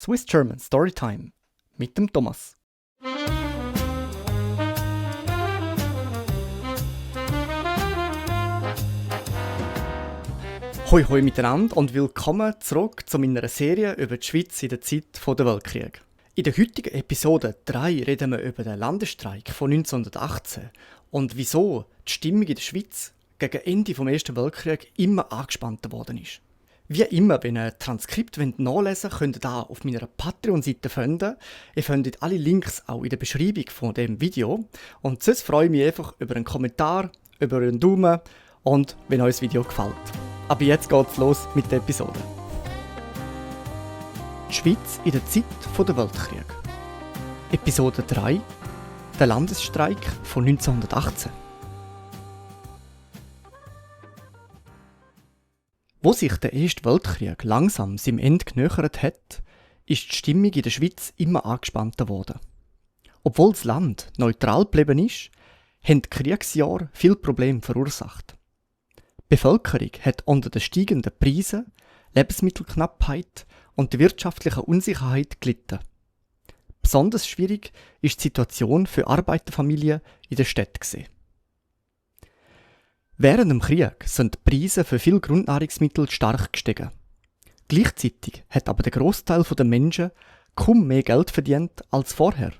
Swiss German Storytime mit dem Thomas. Hoi hoi miteinander und willkommen zurück zu meiner Serie über die Schweiz in der Zeit der Weltkriege. In der heutigen Episode 3 reden wir über den Landesstreik von 1918 und wieso die Stimmung in der Schweiz gegen Ende des Ersten Weltkriegs immer angespannter geworden ist. Wie immer, wenn ihr ein Transkript nachlesen wollt, könnt ihr das auf meiner Patreon-Seite finden. Ihr findet alle Links auch in der Beschreibung von dem Video. Und sonst freue ich mich einfach über einen Kommentar, über einen Daumen und wenn euch das Video gefällt. Aber jetzt geht's los mit der Episode. Die Schweiz in der Zeit der Weltkriege. Episode 3. Der Landesstreik von 1918. Wo sich der Erste Weltkrieg langsam seinem Ende genähert hat, ist die Stimmung in der Schweiz immer angespannter geworden. Obwohl das Land neutral geblieben ist, haben die Kriegsjahre viele Probleme verursacht. Die Bevölkerung hat unter den steigenden Preisen, Lebensmittelknappheit und der wirtschaftlichen Unsicherheit gelitten. Besonders schwierig ist die Situation für Arbeiterfamilien in der Stadt gewesen. Während dem Krieg sind die Preise für viele Grundnahrungsmittel stark gestiegen. Gleichzeitig hat aber der Großteil der Menschen kaum mehr Geld verdient als vorher.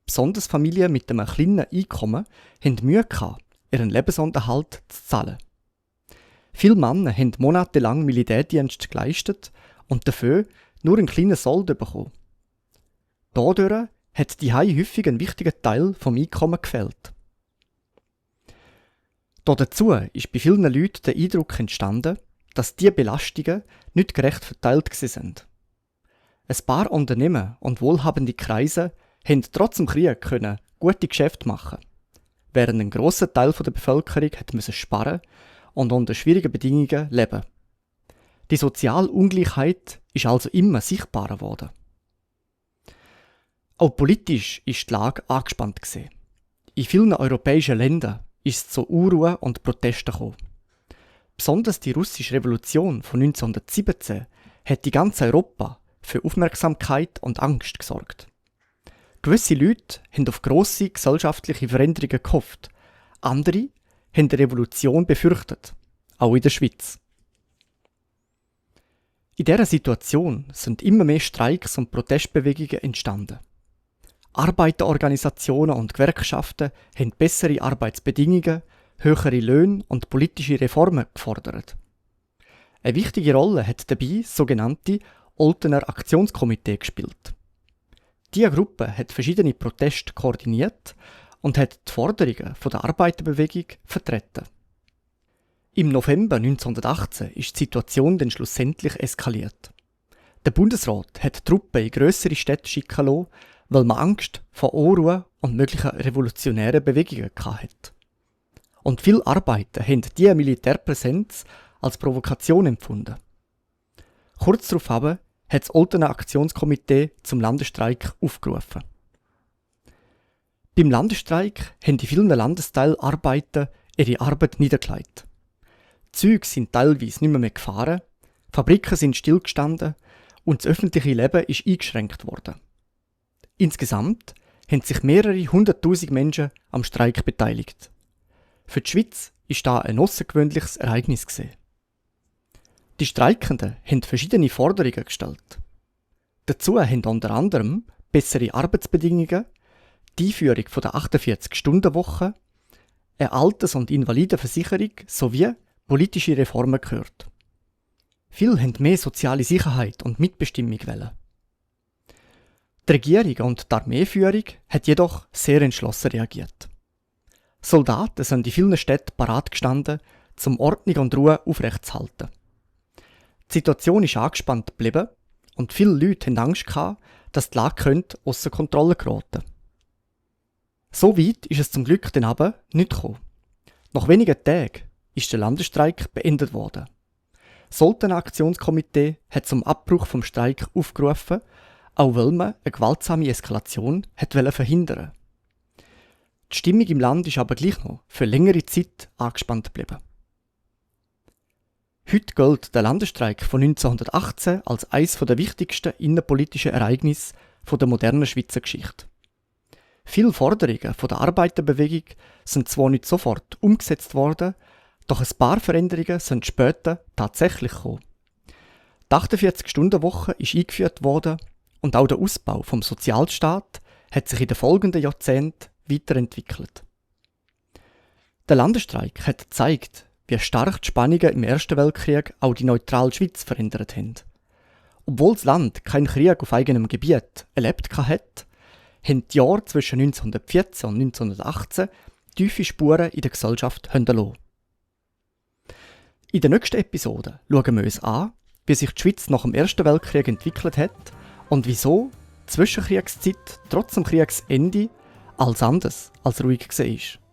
Besonders Familien mit einem kleinen Einkommen haben Mühe gehabt, ihren Lebensunterhalt zu zahlen. Viele Männer haben monatelang Militärdienst geleistet und dafür nur einen kleinen Sold bekommen. Dadurch hat die häufig ein wichtiger Teil vom Einkommen gefehlt. Dazu ist bei vielen Leuten der Eindruck entstanden, dass diese Belastungen nicht gerecht verteilt sind. Ein paar Unternehmen und wohlhabende Kreise haben trotz dem Krieg gute Geschäfte machen, während ein grosser Teil der Bevölkerung musste sparen und unter schwierigen Bedingungen leben. Die soziale Ungleichheit ist also immer sichtbarer geworden. Auch politisch ist die Lage angespannt gewesen. In vielen europäischen Ländern ist es zu Unruhen und Protesten gekommen. Besonders die russische Revolution von 1917 hat in ganz Europa für Aufmerksamkeit und Angst gesorgt. Gewisse Leute haben auf grosse gesellschaftliche Veränderungen gehofft, andere haben die Revolution befürchtet, auch in der Schweiz. In dieser Situation sind immer mehr Streiks und Protestbewegungen entstanden. Arbeiterorganisationen und Gewerkschaften haben bessere Arbeitsbedingungen, höhere Löhne und politische Reformen gefordert. Eine wichtige Rolle hat dabei das sogenannte Oltener Aktionskomitee gespielt. Diese Gruppe hat verschiedene Proteste koordiniert und hat die Forderungen der Arbeiterbewegung vertreten. Im November 1918 ist die Situation dann schlussendlich eskaliert. Der Bundesrat hat Truppen in grössere Städte schicken lassen, weil man Angst vor Unruhe und möglichen revolutionären Bewegungen hatte. Und viele Arbeiter haben diese Militärpräsenz als Provokation empfunden. Kurz darauf hat das Oltener Aktionskomitee zum Landesstreik aufgerufen. Beim Landesstreik haben in vielen Landesteilen Arbeiter ihre Arbeit niedergelegt. Die Züge sind teilweise nicht mehr gefahren, Fabriken sind stillgestanden und das öffentliche Leben ist eingeschränkt worden. Insgesamt haben sich mehrere 100.000 Menschen am Streik beteiligt. Für die Schweiz war das ein außergewöhnliches Ereignis. Die Streikenden haben verschiedene Forderungen gestellt. Dazu haben unter anderem bessere Arbeitsbedingungen, die Einführung der 48-Stunden-Woche, eine Alters- und Invalidenversicherung sowie politische Reformen gehört. Viele haben mehr soziale Sicherheit und Mitbestimmung wollen. Die Regierung und die Armeeführung hat jedoch sehr entschlossen reagiert. Soldaten sind in vielen Städten parat gestanden, um Ordnung und Ruhe aufrechtzuerhalten. Die Situation ist angespannt geblieben und viele Leute hatten Angst gehabt, dass die Lage ausser Kontrolle geraten. So weit ist es zum Glück dann aber nicht gekommen. Nach wenigen Tagen ist der Landesstreik beendet worden. Das Oltener Aktionskomitee hat zum Abbruch vom Streik aufgerufen, auch weil man eine gewaltsame Eskalation verhindern wollte. Die Stimmung im Land ist aber gleich noch für längere Zeit angespannt geblieben. Heute gilt der Landesstreik von 1918 als eines der wichtigsten innenpolitischen Ereignisse der modernen Schweizer Geschichte. Viele Forderungen der Arbeiterbewegung sind zwar nicht sofort umgesetzt worden, doch ein paar Veränderungen sind später tatsächlich gekommen. Die 48-Stunden-Woche ist eingeführt worden und auch der Ausbau vom Sozialstaat hat sich in den folgenden Jahrzehnten weiterentwickelt. Der Landesstreik hat gezeigt, wie stark die Spannungen im Ersten Weltkrieg auch die neutrale Schweiz verändert haben. Obwohl das Land keinen Krieg auf eigenem Gebiet erlebt hat, haben die Jahre zwischen 1914 und 1918 tiefe Spuren in der Gesellschaft hinterlassen. In der nächsten Episode schauen wir uns an, wie sich die Schweiz nach dem Ersten Weltkrieg entwickelt hat und wieso die Zwischenkriegszeit trotz dem Kriegsende alles anders als ruhig war.